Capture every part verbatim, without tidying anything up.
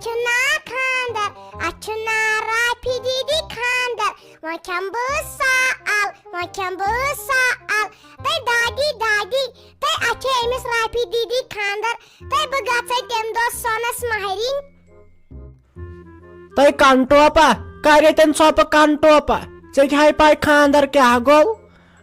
چھُ ناو خانٛدر، اَتھ چھُ ناو رافی دیٖدی خانٛدر۔ وۄنۍ کھٮ۪مہٕ بہٕ سال، وۄنۍ کھٮ۪مہٕ بہٕ سال۔ تہٕ دادی، دادی، تہٕ اَتھ چھُ أمِس رافی دیٖدی خانٛدر، تہٕ بہٕ گژھے تَمہِ دۄہ سۄنَس مَہرِنۍ۔ تہٕ کَن ٹوپا، کَرے تٔمۍ ژھۄپہٕ کَن ٹوپا۔ ژےٚ کیٛاہ ہے پَے خانٛدر کیٛاہ گوٚو؟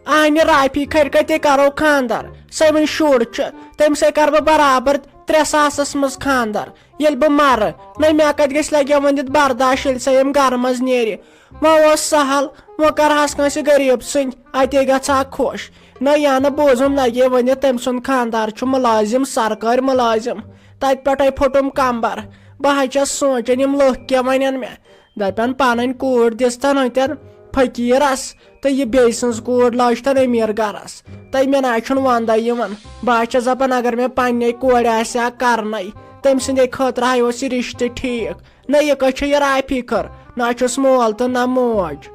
اہنہِ رافی کھرِ کتے کرو خاندر؟ سۄے وۄنۍ شُر چھُ، تٔمۍ سۭتۍ کرٕ بہٕ برابر ترٛےٚ ساسس منٛز خاندر۔ ییٚلہِ بہٕ مرٕ، نہ مےٚ کتہِ گژھِ لگہِ ونِتھ برداش ییٚلہِ سۄ ییٚمہِ گرٕ منٛز نیرِ۔ وۄنۍ اوس سہل، وۄنۍ کرہس کٲنٛسہِ غریٖب سٕنٛدۍ، اتے گژھٕ ہا خۄش۔ نہ یا نہٕ بوزُم لگہِ ونِتھ تٔمۍ سُنٛد خاندار چھُ مُلازم، سرکٲرۍ مُلازم۔ تتہِ پٮ۪ٹھے پھوٚٹُم کمبر۔ بہٕ ہا چھس سونٛچان یِم لُکھ کیٛاہ ونن مےٚ۔ دپن پنٕنۍ کوٗر دِژتن ہتٮ۪ن فقیرس، تہٕ یہِ بیٚیہِ سٕنٛز کوٗر لٲج تن أمیٖر گرس۔ تہٕ مےٚ نہ چھُنہٕ وندے یِوان۔ بہٕ ہا چھَس دپان اگر مےٚ پننہِ کورِ آسہِ ہا کرنَے، تٔمۍ سٕنٛدے خٲطرٕ ہا اوس یہِ رشتہٕ ٹھیٖک۔ نہ یہِ کٔژ چھِ یہِ رافی کھٔر، نہ چھُس مول تہٕ نہ موج۔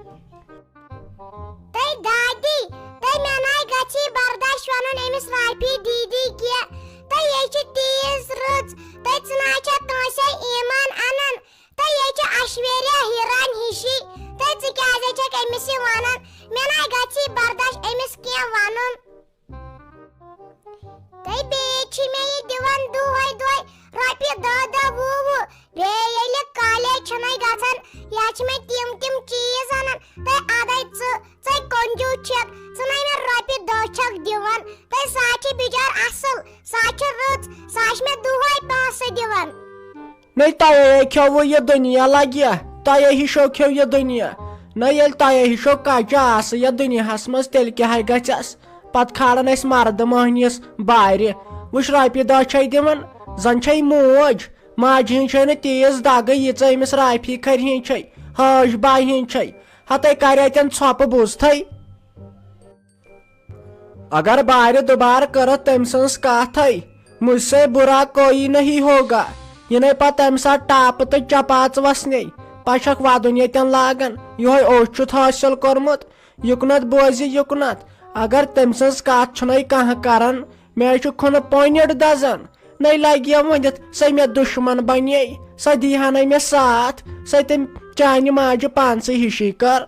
تہٕ دادی، تہٕ مےٚ نَے گژھی برداش وَنُن أمِس رافی دیٖدی کینٛہہ۔ تہٕ یے چھِ تیٖژ رٕژ، تہٕ ژٕ نَے چھَکھ کٲنٛسے ایمان اَنان۔ تہٕ یے چھِ ایشوریا ہیٖران ہِشی۔ تہٕ ژٕ کیٛازِ چھَکھ أمِس یہِ وَنان؟ مےٚ نَے گژھی برداش أمِس کینٛہہ وَنُن۔ تہٕ بیٚیہِ چھِ مےٚ یہِ دِوان دۄہَے دۄہَے رۄپیہِ دَہ دَہ وُہ وُہ۔ بیٚیہِ ییٚلہِ کالیج چھُنَے گژھان، یا چھِ مےٚ تِم تِم چیٖز اَنان۔ تہٕ اَدَے ژٕ، ژَے کنجوٗس چھَکھ، ژٕ نَے مےٚ رۄپیہِ دَہ چھَکھ دِوان۔ تہٕ سۄ چھِ بِچار اَصٕل، سۄ چھِ رٕژ، سۄ چھِ مےٚ دۄہَے پونٛسہٕ دِوان۔ نَے تۄہے کھیوٚوُ یہِ دُنیا لگہِ، تۄہے ہِشو کھیوٚو یہِ دُنیا۔ نَے ییٚلہِ تۄہے ہِشو کچہِ آسہٕ یَتھ دُنیاہَس منٛز، تیٚلہِ کیٛاہ ہے گژھٮ۪س؟ پتہٕ کھالن أسۍ مردٕ مۄہنِس بارِ۔ وٕچھ، رۄپیہِ دَہ چھے دِوان، زن چھے موج۔ ماجہِ ہِنٛز چھے نہٕ تیٖژ دگہٕ، ییٖژاہ أمِس رافی کھرِ ہِنٛز چھے، حٲج بایہِ ہِنٛز چھے۔ ہتے کرے تن ژھۄپہٕ بوٗزتھے۔ اگر بارِ دُبارٕ کٔرٕتھ تٔمۍ سٕنٛز کتھے، مجھ سے برا کوئی نہیں ہوگا۔ یہِ نے پتہٕ تمہِ ساتہٕ ٹاپہٕ تہٕ چپاژ وسنے، پتہٕ چھکھ ودُن ییٚتٮ۪ن لاگان، یِہوے اوٚش چھُتھ حٲصِل کوٚرمُت۔ یُکنتھ بوزِ یُکنتھ، اگر تٔمۍ سٕنٛز کتھ چھُنے کانٛہہ کران، مےٚ چھُ کھُنہٕ پۄنِڑ دزان۔ نے لگہِ یہِ ؤنِتھ، سۄ مےٚ دُشمن بنے، سۄ دی ہا نے مےٚ ساتھ، سۄ تٔمۍ چانہِ ماجہِ پانسٕے ہِشی کٔر۔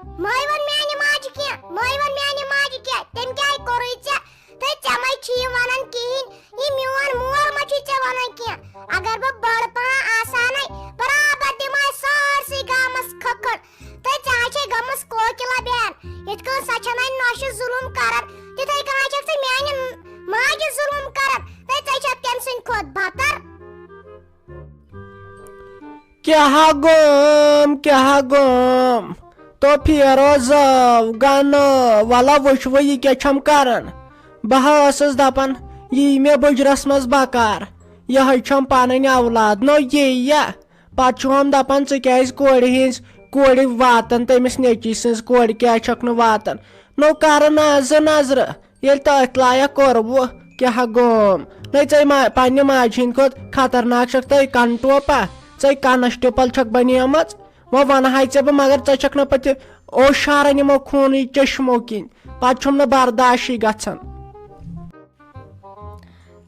مٲے وَن میانہِ ماجہِ کینٛہہ، مٲے وَن میانہِ ماجہِ کینٛہہ، تٔمۍ کیٛاہ کوٚرُے ژےٚ؟ تہٕ ژےٚ مَے چھِ یہِ وَنان کِہیٖنۍ، یہِ میون مول ما چھُے ژےٚ وَنان کینٛہہ؟ اگر بہٕ بٔڑ پَہَم آسہٕ ہَنے، برابر دِمہٕ ہا سٲرسٕے گامَس کھٔکھٕڑ۔ تہٕ ژےٚ ہا چھے گٔمٕژ کوکِلا بیٚہن، یِتھ کٔنۍ سۄ چھَنہٕ نۄشہِ ظُلُم کَران، تِتھَے کٔنۍ ہا چھَکھ ژٕ میانہِ ماجہِ ظُلُم کَران، تہٕ ژےٚ چھَکھ تٔمۍ سٕنٛدِ کھۄتہٕ بَتَر۔ کیٛاہ گوم، کیٛاہ گوم؟ تو پھیرو زٲو گنہٕ، وَلہٕ وٕچھ وۄنۍ یہِ کیٛاہ چھَم کَران۔ بہٕ ہا ٲسٕس دَپان، یی مےٚ بُجرَس منٛز بکار، یِہوٚے چھَم پَنٕنۍ اولاد، نو یی یا۔ پَتہٕ چھُ ہم دَپان، ژٕ کیٛازِ کورِ ہِنٛز، کورِ واتان، تٔمِس نیٚچی سٕنٛز کورِ کیٛازِ چھَکھ نہٕ واتان؟ نو کَرٕ نظرٕ نظرٕ۔ ییٚلہِ تٔتھۍ لایق کوٚروٕ، کیٛاہ گوم؟ نَے ژےٚ ما-، پننہِ ماجہِ ہِنٛدِ کھۄتہٕ خطرناک چھَکھ ژےٚ کَن ٹوپا، ژےٚ کَنَسٹیبل چھَکھ بنیمٕژ۔ وۄنۍ وَنہٕ ہاے ژےٚ بہٕ، مگر ژےٚ چھَکھ نہٕ پَتہٕ اوشارَن یِمو خوٗنٕے چشمو کِنۍ۔ پَتہٕ چھُم نہٕ برداشٕے گژھان۔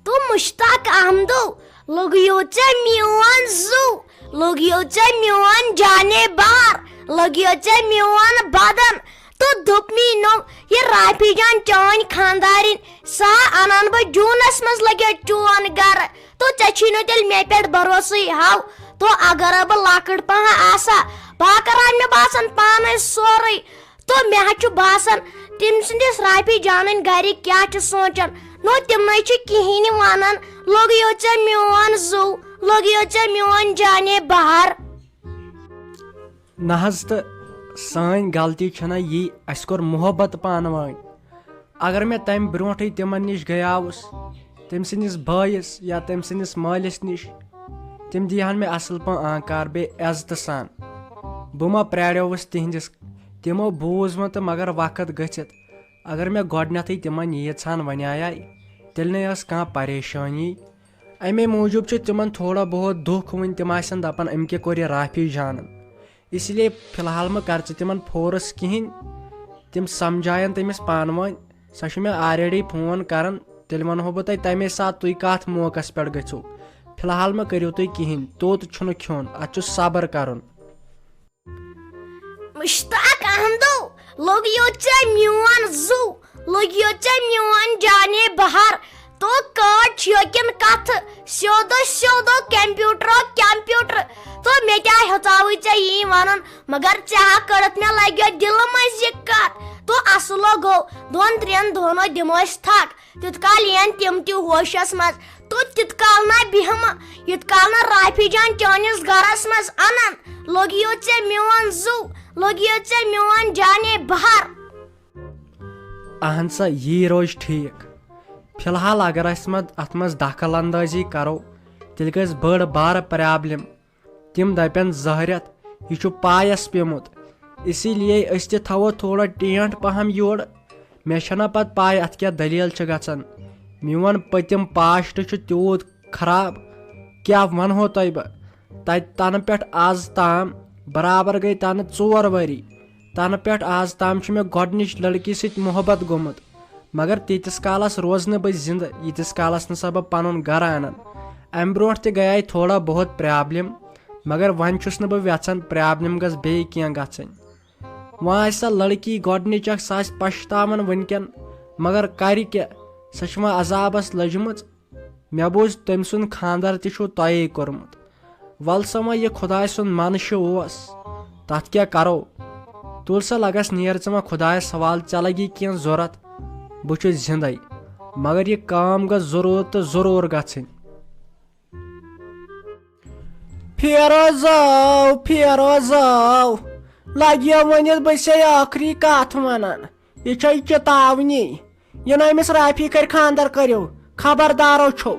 تو مشتاق احمدو، لوٚگیو ژےٚ میون زُو، لوٚگیو ژےٚ میون جانے بار، لوٚگیو ژےٚ میون بدن۔ تو دوٚپ مینو، یہِ رافی جان چٲنۍ خاندارِنۍ، سۄ اَنَن بہٕ جوٗنَس منٛز لَگیو چون گَرٕ۔ تو ژےٚ چھی نہٕ تیٚلہِ مےٚ پٮ۪ٹھ بھروسٕے ہاو۔ تو اگر بہٕ لۄکٕٹ پَہَم آسہٕ ہا، بہٕ ہا کَرٕ ہا مےٚ باسان پانَے سورُے۔ تو مےٚ ہا چھُ باسان، تٔمۍ سٕنٛدِس رافی جانٕنۍ گَرِکۍ کیٛاہ چھِ سونٛچان۔ نو تِمنٕے چھِ کِہیٖنۍ وَنان، لوٚگیو ژےٚ میون زُو، لوٚگیو ژےٚ میون جانے بہار۔ نہ حظ، تہٕ سٲنۍ غلطی چھَنہ یی، اَسہِ کوٚر محبت پانہٕ وٲنۍ۔ اگر مےٚ تَمہِ برونٛٹھٕے تِمَن نِش گٔیاوُس، تٔمۍ سٕنٛدِس بٲیِس یا تٔمۍ سٕنٛدِس مٲلِس نِش، تِم دی ہَن مےٚ اَصٕل پٲٹھۍ آنکار بیٚیہِ عزتہٕ سان۔ بہٕ ما پرٛاریووُس تِہِنٛدِس، تِمو بوٗز وۄنۍ تہٕ مگر وقت گٔژھِتھ۔ اگر مےٚ گۄڈٕنٮ۪تھٕے تِمَن ییٖژ ہَن وَنیٛایے، تیٚلہِ نَے ٲس کانٛہہ پریشٲنی۔ اَمے موٗجوٗب چھُ تِمَن تھوڑا بہت دُکھ وٕنہِ، تِم آسَن دَپان، أمۍ کیٛاہ کوٚر یہِ رافی جانَن۔ اسی لیے فی الحال مہٕ کر ژٕ تِمن force کِہینۍ، تِم سمجھاین تٔمِس پانہٕ ؤنۍ۔ سۄ چھِ مےٚ already phone کران، تیٚلہِ ونہو بہٕ تۄہہِ تمے ساتہٕ تُہۍ کتھ موقعس پٮ۪ٹھ گٔژھِو۔ فی الحال مہ کٔرِو تُہۍ کِہینۍ، توٚت چھُنہٕ کھیوٚن، اتھ چھُ صبر کرُن۔ مشتاق احمدو، لوٚگ یوٚت ژےٚ میون زُو، لوٚگ یوٚت ژےٚ میون جانے بہار، تو کٲٹ چھُ یوکِن کتھٕ، سیوٚدو سیوٚدو کمپیوٹرو کمپیوٹر۔ تو مےٚ تہِ آے ہیوٚژاوٕے ژےٚ یی ونُن، مگر ژےٚ ہا کٔڑٕتھ مےٚ لگیو دِلہٕ منٛز یہِ کتھ۔ تو اصلو گوٚو، دۄن ترٛٮ۪ن دۄہنو دِمو أسۍ تھکھ، تیُت کال یِن تِم تہِ ہوشس منٛز۔ تو تیُت کال نہ بیہمہٕ، یُت کال نہ رافی جان چٲنِس گرس منٛز انن۔ لوٚگ یوٚت ژےٚ میون زُو، لوٚگ یوٚت ژےٚ میون جانے بہار۔ اہن سا، یی روزِ ٹھیٖک۔ فی الحال اگر أسۍ مہ-، اتھ منٛز دخل اندٲزی کرو، تیٚلہِ گژھِ بٔڑ بارٕ پرابلم۔ تِم دپن زہرٮ۪تھ، یہِ چھُ پایس پیوٚمُت، اسی لیے أسۍ تہِ تھاوو تھوڑا ٹینٹ پہم یورٕ۔ مےٚ چھنہ پتہٕ پاے اتھ کیٛاہ دٔلیٖل چھِ گژھان۔ میون پٔتِم پاسٹ چھُ تیوٗت خراب، کیٛاہ ونہو تۄہہِ بہٕ۔ تتہِ تنہٕ پٮ۪ٹھ از تام برابر گٔے تنہٕ ژور ؤری۔ تنہٕ پٮ۪ٹھ از تام چھُ مےٚ گۄڈنِچ لڑکی سۭتۍ محبت گوٚمُت، مگر تیٖتِس کالس روزٕ نہٕ بہٕ زندٕ، ییٖتِس کالس نہٕ سۄ بہٕ پنُن گرٕ انن۔ امہِ برونٛٹھ تہِ گٔیے تھوڑا بہت پرابلم، مگر وۄنۍ چھُس نہٕ بہٕ یژھان پرابلم گٔژھ بیٚیہِ کینٛہہ گژھٕنۍ۔ وۄنۍ آسہِ سۄ لڑکی گۄڈنِچ اکھ، سۄ آسہِ پشتاوان وٕنکٮ۪ن، مگر کرِ کیٛاہ، سۄ چھِ وۄنۍ عذابس لٔجمٕژ۔ مےٚ بوٗز تٔمۍ سُنٛد خانٛدر تہِ چھُو تۄہے کوٚرمُت۔ وَل سا وۄنۍ یہِ خۄداے سُنٛد منشہٕ اوس، تَتھ کیٛاہ کَرو؟ تُل سا لَگَس نیر ژٕ وۄنۍ خۄدایَس حوالہٕ، ژےٚ لَگی کینٛہہ ضوٚرَتھ، بہٕ چھُس زِندَے، مگر یہِ کٲم گٔژھ ضروٗر تہٕ ضروٗر گژھٕنۍ۔ فیروزو، فیروزو، لگیو ؤنِتھ بہٕ چھسے ٲخری کتھ ونان۔ یہِ چھے چتاونی۔ یہِ نہٕ أمِس رافی کرِ خاندر کٔرِو، خبردارو چھو۔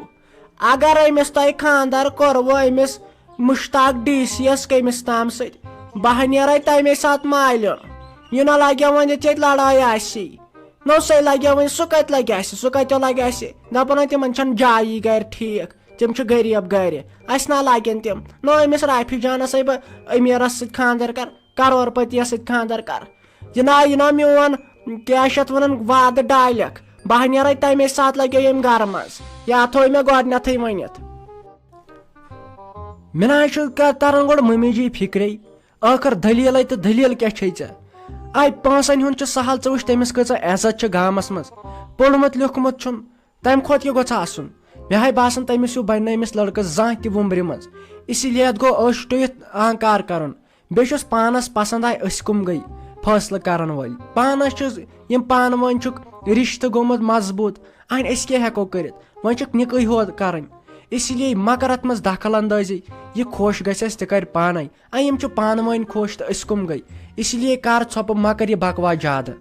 اگر أمِس تۄہہِ خاندر کوٚروٕ أمِس مشتاق ڈی سی یس کٔمِس تام سۭتۍ، بہٕ ہا نیرے تمے ساتہٕ مالیُن۔ یہِ نہ لگیو ؤنِتھ ییٚتہِ لڑٲے آسی۔ نو سۄے لگیو وۄنۍ، سُہ کتہِ لگہِ اسہِ، سُہ کتیو لگہِ اسہِ؟ دپان ہا تِمن چھنہٕ جایی گرِ ٹھیٖک۔ تِم چھِ غریٖب گرِ، اسہِ نہ لاگن تِم۔ نہ أمِس رافی جانس ہے بہٕ أمیٖرس سۭتۍ خانٛدر کر، کرور پتی یس سۭتۍ خانٛدر کر۔ یہِ نا، یہِ نا میون، کیٛاہ چھِ اتھ ونان، وعدٕ ڈالکھ۔ بہٕ ہا نیرے تمے ساتہٕ لگیو ییٚمہِ گرٕ منٛز۔ یا تھوو مےٚ گۄڈٕنیتھٕے ؤنِتھ۔ مےٚ نہ حظ چھُ ک-، تران گۄڈٕ مٔمی جی فکرے۔ ٲخر دٔلیٖلَے تہٕ دٔلیٖل کیٛاہ چھے ژےٚ؟ آے پونٛسَن ہُنٛد چھُ سہل، ژٕ وٕچھ تٔمِس کۭژاہ عزت چھِ گامَس منٛز۔ پوٚرمُت لیوٚکھمُت چھُن، تَمہِ کھۄتہٕ کیٛاہ گوٚژھ آسُن؟ مےٚ ہاے باسان تٔمِس ہیوٗ بَنہِ نہٕ أمِس لٔڑکَس زانٛہہ تہِ وُمبرِ منٛز۔ اسی لیے اَتھ گوٚو ٲش ٹُوِتھ آنکار کَرُن۔ بیٚیہِ چھُس پانَس پَسنٛد آے أسۍ کٕم گٔے فٲصلہٕ کَرَن وٲلۍ۔ پانَس چھُس یِم پانہٕ ؤنۍ چھُکھ رِشتہٕ گوٚمُت مضبوٗط، اَہَن أسۍ کیٛاہ ہٮ۪کو کٔرِتھ؟ وۄنۍ چھُکھ نِکٕے ہوت کَرٕنۍ۔ اسی لیے مہ کَر اَتھ منٛز دخل اندٲزی، یہِ خۄش گژھٮ۪س تہِ کَرِ پانَے۔ اَ، یِم چھِ پانہٕ ؤنۍ خۄش تہٕ أسۍ کٕم گٔے؟ اسی لیے کر ژھۄپہٕ، مہ کر یہِ بکواس زیادٕ۔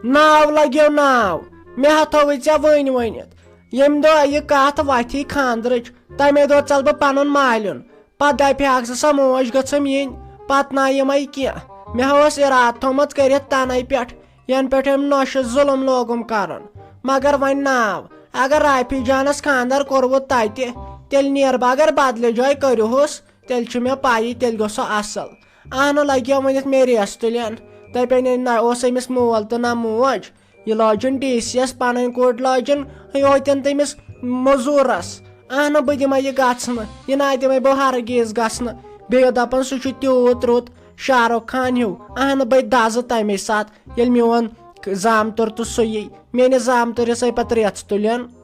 ناو لگیو ناو، مےٚ ہا تھووُے ژےٚ وٕنۍ ؤنِتھ۔ ییٚمہِ دۄہ یہِ کتھ وتھی خاندرٕچ، تمے دۄہ ژل بہٕ پنُن مالیُن۔ پتہٕ دپہِ ہاکھ ژٕ سا موج گٔژھٕم یِنۍ، پتہٕ نہ یِمے کینٛہہ۔ مےٚ ہا اوس ارادٕ تھومُت کٔرِتھ تنے پٮ۪ٹھ، ینہٕ پٮ۪ٹھ أمۍ نۄشہِ ظُلم لوگُم کرُن۔ مگر وۄنۍ ناو، اگر رافی جانس خاندر کوٚروٕ تتہِ، تیٚلہِ نیر بہٕ۔ اگر بدلہِ جایہِ کٔرِہُس، تیٚلہِ چھُ مےٚ پَیی، تیٚلہِ گوٚو سُہ اَصٕل۔ اَہنہٕ لَگیو ؤنِتھ مے ریس تُلٮ۪ن۔ دَپٮ۪ن، ہے، نہ اوس أمِس مول تہٕ نہ موج۔ یہِ لٲجِن ڈی سی یَس پَنٕنۍ کوٗر لٲجِن، یہِ ہوتٮ۪ن تٔمِس مٔزوٗرَس۔ اَہنہٕ، بہٕ دِمَے یہِ گژھنہٕ، یہِ نہ دِمَے بہٕ ہرگیٖز گژھنہٕ۔ بیٚیہِ دَپان، سُہ چھُ تیوٗت رُت شاہ رُخ خان ہیوٗ۔ اَہنہٕ، بہٕ دَزٕ تَمے ساتہٕ، ییٚلہِ میون زامتُر تہٕ سُہ یی۔ میٛٲنِس زامتُرِس ہے پَتہٕ ریٚژھ تُلٮ۪ن۔